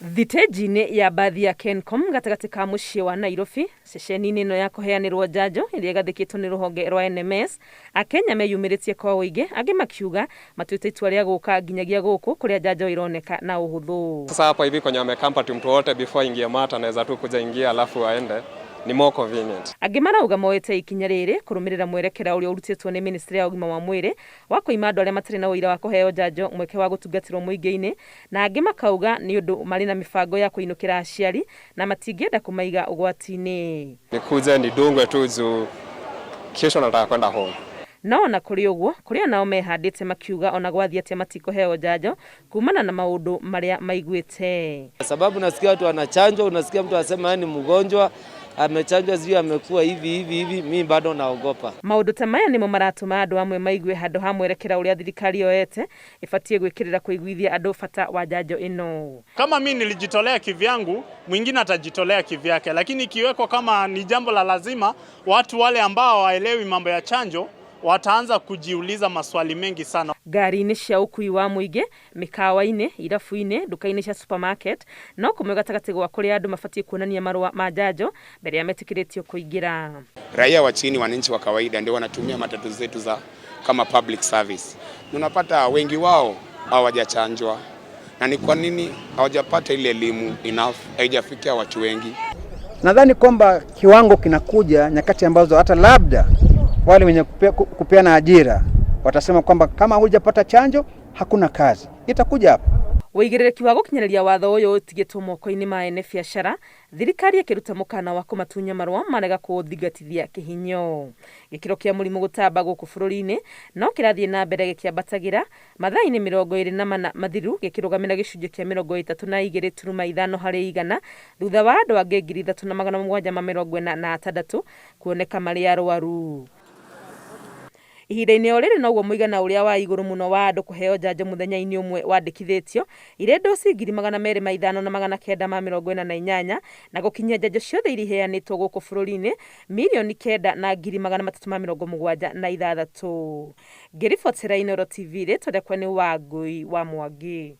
Thitĩnji-inĩ ya mbathi ya Kencom gatagatĩ ka mũciĩ wa Nairobi, ceceni-inĩ ĩno ya kũheanĩrwo njanjo ĩrĩa ĩgathĩkĩtwo nĩ rũhonge rwa NMS, Akenya meyumĩrĩtie kwa ũingĩ, angĩ makiuga matuĩte itua rĩa gũka nginyagia gũkũ kũrĩa njanjo ironeka na ũhũthũ. Sasa hapa hivi kwenye wamekampa tu mtu wote before ingie mat anaweza tu kuja ingia alafu aende, ni more convenient. Angĩ marauga moete ikinya rĩrĩ kũrũmĩrĩra mwerekera ũrĩa ũrutĩtwo nĩ ministry ya ũgima wa mwĩrĩ wa kũima andũ arĩa matarĩ na ũira wa kũheo njanjo mweke wa gũtungatĩrwo mũingĩ-inĩ, na angĩ makauga nĩ ũndũ marĩ na mĩbango ya kũinũkĩra aciari na matingĩenda kũmaiga ũgwati-inĩ. Nikuje nidungwe tu juu kesho nataka kwenda home. No ona kũrĩ ũguo, kũrĩ onao mehandĩte makiuga ona gwathiĩ atĩa matikũheo njanjo kumana na maũndũ marĩa maiguĩte. Sababu nasikia watu wanachanjwa, unasikia mtu asema ni mgonjwa amechanjwa, sijui amekuwa hivi hivi hivi, mimi bado naogopa. Maũndũ ta maya nĩmo maratũma andũ amwe maigue handũ ha mwerekera ũrĩa thirikari yoete ĩbatiĩ gwĩkĩrĩra kũiguithia andũ bata wa njanjo ĩno. Kama mi nilijitolea kivyangu, mwingine atajitolea kivyake, lakini ikiwekwa kama ni jambo la lazima, watu wale ambao hawaelewi mambo ya chanjo wataanza kujiuliza maswali mengi sana. Ngari-inĩ cia ũkui wa mũingĩ, mĩkawa-inĩ, irabu-inĩ, nduka-inĩ cia supermarket, no kũmwe gatagatĩ gwa kũrĩa andũ mabatiĩ kuonania marũa ma njanjo mbere ya metĩkĩrĩtio kũingĩra. Raia wa chini, wananchi wa kawaida ndio wanatumia matatu zetu za kama public service. Unapata wengi wao hawajachanjwa, na ni kwa nini hawajapata ile elimu enough, haijafikia watu wengi. Nadhani kwamba kiwango kinakuja nyakati ambazo hata labda wale wenye kupeana ajira watasema kwamba kama hujapata chanjo hakuna kazi. Itakuja hapo. Ũigĩrĩrĩki wa gũkinyanĩria watho ũyũ ũtigĩtwo moko-inĩ ma ene biacara, thirikari ĩkĩruta mũkana wa kũmatunya marũa marega kũũthingatithia kĩhinyo. Gĩkĩro kĩa mũrimũ gũtamba gũkũ bũrũri-inĩ no kĩrathiĩ na mbere gĩkĩambatagĩra, mathaa-inĩ 24 mathiru gĩkĩrũgamĩra gĩcunjĩ kĩa 32.5 harĩ igana, thutha wa andũ angĩ 3746 kuoneka marĩ arwaru. Ihinda-inĩ o rĩrĩ noguo mũigana ũrĩa wa igũrũ mũno wa andũ kũheo njanjo mũthenya-inĩ ũmwe wandĩkithĩtio, irĩ ndoci 205,948, na gũkinyia njanjo ciothe iria iheanĩtwo gũkũ bũrũri-inĩ 9,376,000. Ngĩribotera Inooro TV, rĩtwa rĩakwa nĩ Wangũi wa Mwangi.